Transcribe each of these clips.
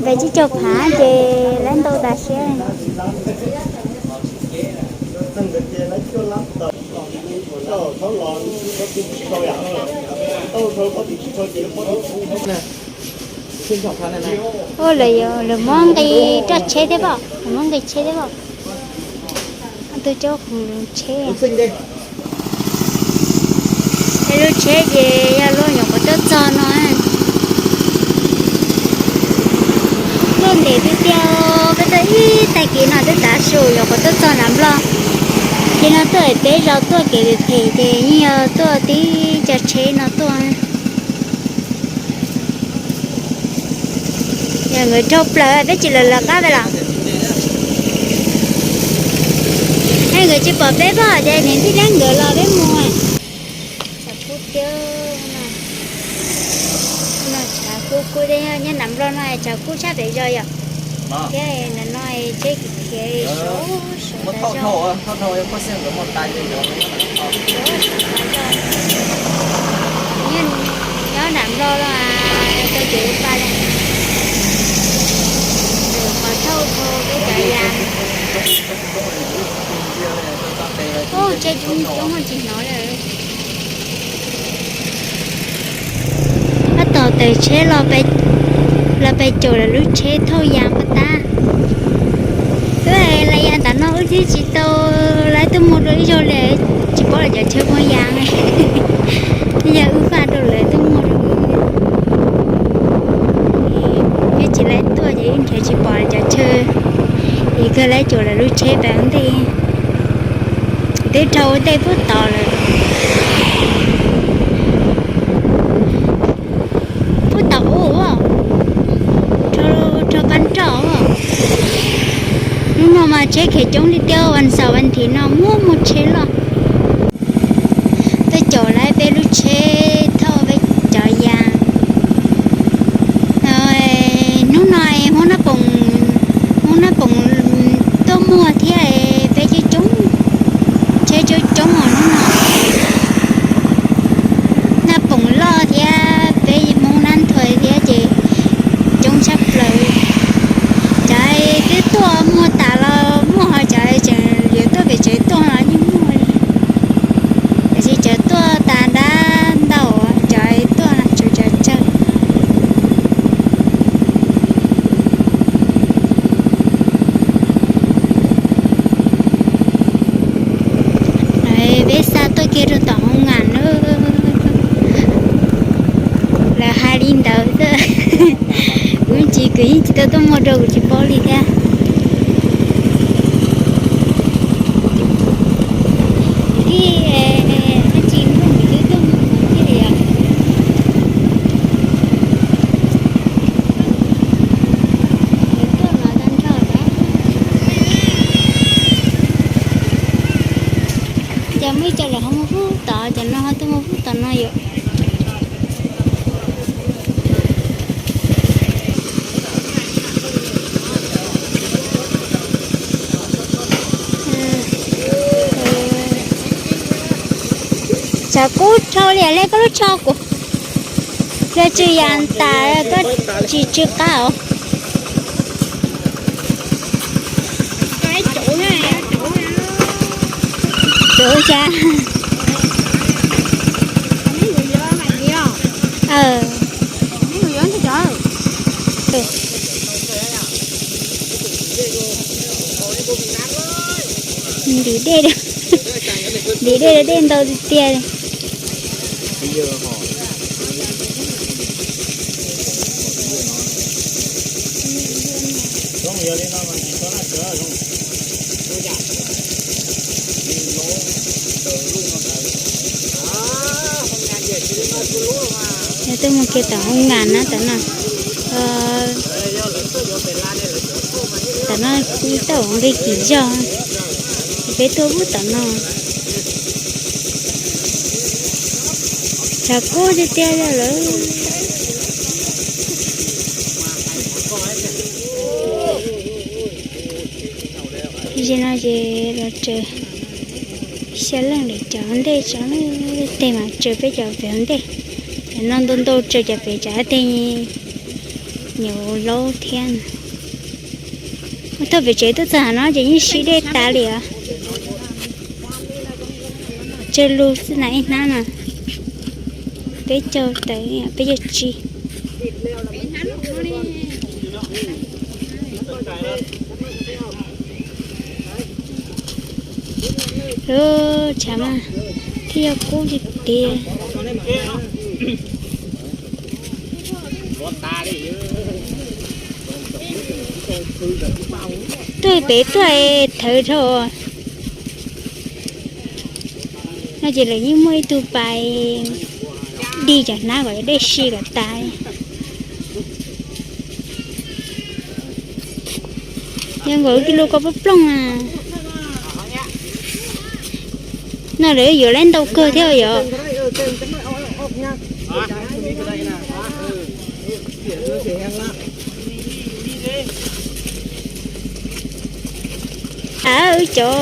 Peb tsib caug phav ces lawv ntau tas siab. Ua lawv, lawv muab nqi roj tsheb thiab pom, lawv muab nqi tsheb thiab pom. Tus coj khoom tsheb. Peb lub tsheb ces yog lub nyuam qhuav tuaj txog no. Tuaj ntev tiag tiag, peb tuaj ib tag kis no twb tav su nyuam qhuav tuaj txog Nam Nplog. Ces no tuaj peb zaus tuaj kev phem phem ces yeej yog tuaj tib co tsheb no tuaj. Yog nkawd raug plaws peb tsis lawv lawv qab peb los. Nkawd tsis pom peb pom ces niam tij neeb nkawd los peb mus. Tshav kub tiag no, tshav kub kub thiab, nyob Nam Nplog no tshav kub tshaj pem zos yom. Thiab ntawm no tsheb khiav khiav sov sov tas zog. Nyob Nam Nplog no tau ces ua pa li. Qhov thauj dhau peb cov yas. Ub, tsheb coob coob tsis hnov li. Tab tom taws tsheb los pes caum lawv lub tsheb thauj yas puas tab. Wb hais las yas ntawm no wb twb tsis tau, lawv twb muag dua ib zaug li, tsis paub lawv cov chaw muag yas. Yog wb faj rau lawv twb muag rau wb. Wb tsis lawv tuaj ces wb nrhiav tsis pom lawv cov chaw, es kawg lawv caum lawv lub tsheb pem ntej. Twb dhau ua ntej pub tod lawm. Pub tod ub, rau pab nroj. Hnub no mas tsheb khiav coob li tiag, vas xaum vas thiv no muaj muaj tsheb loj. Tuaj caum lawv peb lub tsheb thauj peb cov yas. Hnub no Hmoob Nab Poom, Hmoob Nab Poom tuaj muag thiab, peb coob coob, tsheb coob coob os hnub no. Nab Poom loj thiab peb Hmoob Nab Nthuav thiab ces coob tshaj plaws. Cov twb tuaj muag tas los muaj, ho cov tseem yuav tuaj pem tsev tuaj los yeej muaj li. Tiam sis cov tuaj tas dab ntau, cov tuaj no tsuas cov tsawg. Peb xa tuaj kiag rau tom hoo ngam na. Lawv hais li ntawd xwb. Kuv tsis, kuv yeej tsis tau tuaj muag rau kuv tsis paub li thiab. Ib, ib tsis muaj kuv twb tuaj muag thiab yom. Ces muaj ib co lawv ho muaj pub tom, cov no ho tuaj muaj pub tom no yom. Tshav kub dhau li, le koj lub tsho kuv, le tsw yas tas koj tsis tsw qab os. Tsuav xya. Ntim dej, ntim dej, dej ntau tiag tiag li. Yog tuaj mus kiag tom hoo ngam na tom no. Tom no tau nqi kim zog, peb tuaj pub tom no. Tshav kub tiag tiag lawm. Zaum no ces los tsaws xya leej lawm cov ntej, tso tej mas tsaws peb cov pem ntej. Cov no ntau ntau tsaws cov pem, tsam tej Nyuv laub thiab. Mus txog pem tsev tuaj txog no ces yeej sib dej tas li os. Tsawg lug xwb na ib hnab no. Peb caug tawm, peb caug tsib. Lub tshav mas thiaj yog kub tiag tiag. Tuaj pem tuaj thawv dhau. No ces lawv yeej muaj ib tug pais dig cov hnab kom cov dej si kom tas. Yog nkaus ib lub koj plooj plooj na. No lawv yuav lawv ntau kawg thiab yom. A, wb cov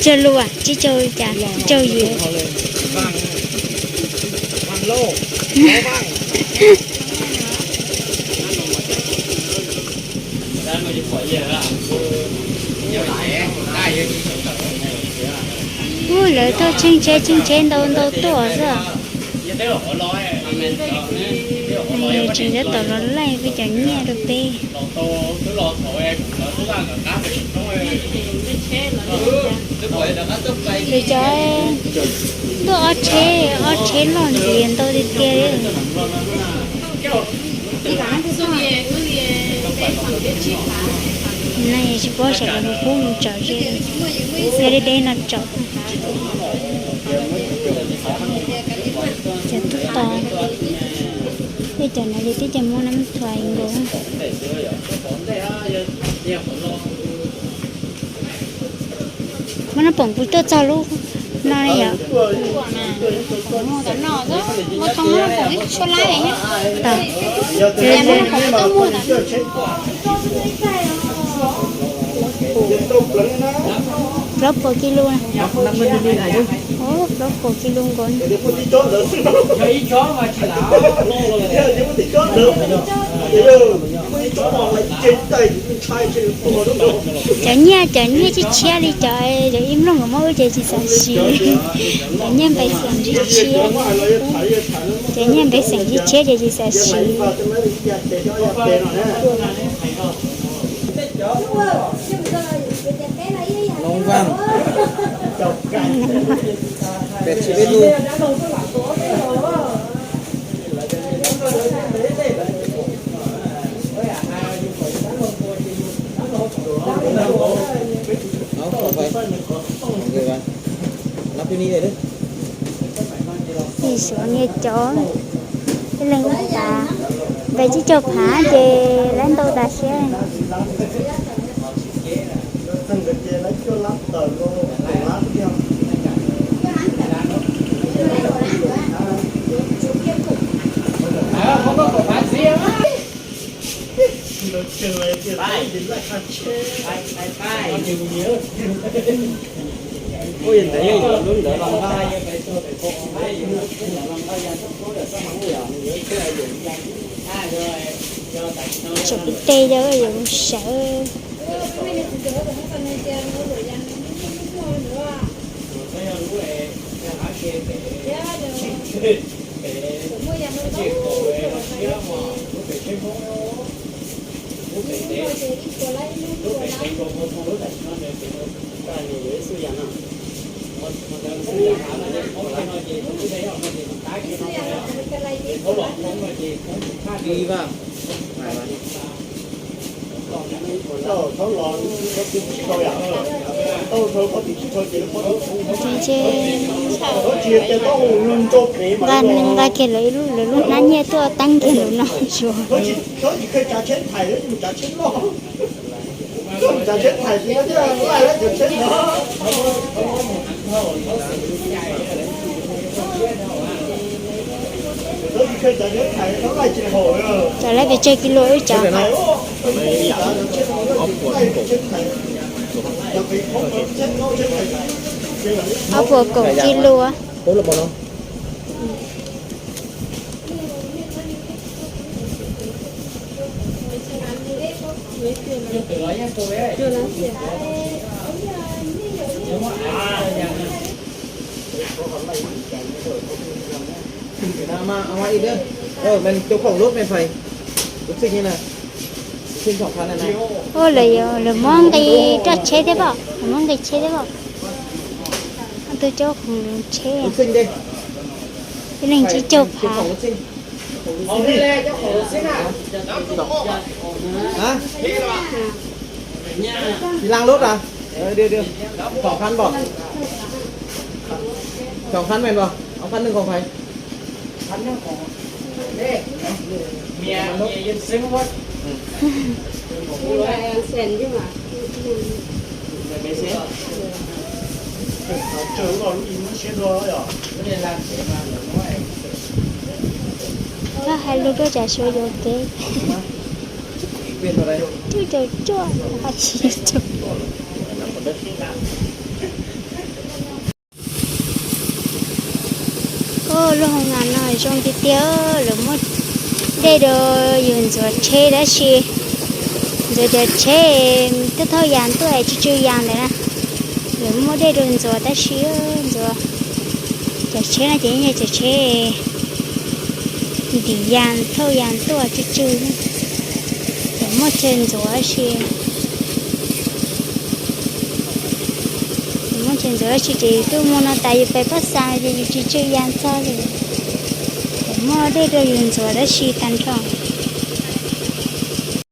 tsawg lug, tsib caug cas, tsib caug yim. Ub, lawv tuaj tsheej tsheb tsheej tsheb ntau ntau tuaj xwb. Tseem nyob tom los laij peb cov nyiaj rau peb. Lawv cov tuaj ob tsheb, ob tsheb loj ntxiv ntau tiag tiag li. No yog tsis paub sawv daws mus pub mus tsaws ze, yog deb deb no tsaws. Cov tub tos, tej cov no ces twb cov muab nab thuam nkaus. Muab nab poom kuv tuaj txog lub no ne yom. Plaub puas kis lus na. Plaub puas kis lus nkaus. Cov nyiaj, cov nyiaj tshiab tshiab li cov, cov ib nplooj nkawd muab wb ces tsis xav siv. Cov nyiaj npais xeem ntsib tshiab, cov nyiaj npais xeem ntsib tshiab ces tsis xav siv. Loob Vaj, pem tsis peb lub. Ib suav niag cov, ib leeg ib tav, npais tsib caug phav ces lawv ntau tas siab. Tseem ib teg yog yuav sawv. Nqa, nqa kiag lawv lub hnab nyiaj tuaj teeb kiag ntawm no tsuas. Cov lawv pes tsawg kis lus wb cov? Ob puas kaum tsib lub. Ua lawv, lawv muab nqi roj tsheb thiab pom, lawv muab nqi tsheb thiab pom. Ob tug coj khoom tsheb, ib leeg tsib caug phav. Xi Lăng lub hả? Ờ, được, được. Khoảng khán bò. Khoảng khán mày bò. Ông khán đừng còn phải. Koj hais lus rau tsam suav yuam kev. Coj caum cuaj, hais tsis caum. Lub hoo nas no zoo tiag tiag, lawv muab dej rau yus ntxuav tsheb tab sis ntxuav cov tsheb twb thauj yas tuaj es tsw tsw yas ntawd na. Lawv muab dej rau ntxuav tab sis ntxuav cov tsheb no ces yeej yog cov tsheb ntim yas thauj yas tuaj tsw tsw. Lawv muab chaw ntxuav tab sis, lawv muab chaw ntxuav tab sis ces yus tuaj mus no tas yus pem pab xas ces yus tsis tsw yas txog li. Lawv muab dej rau yus ntxuav tab sis tag nrho.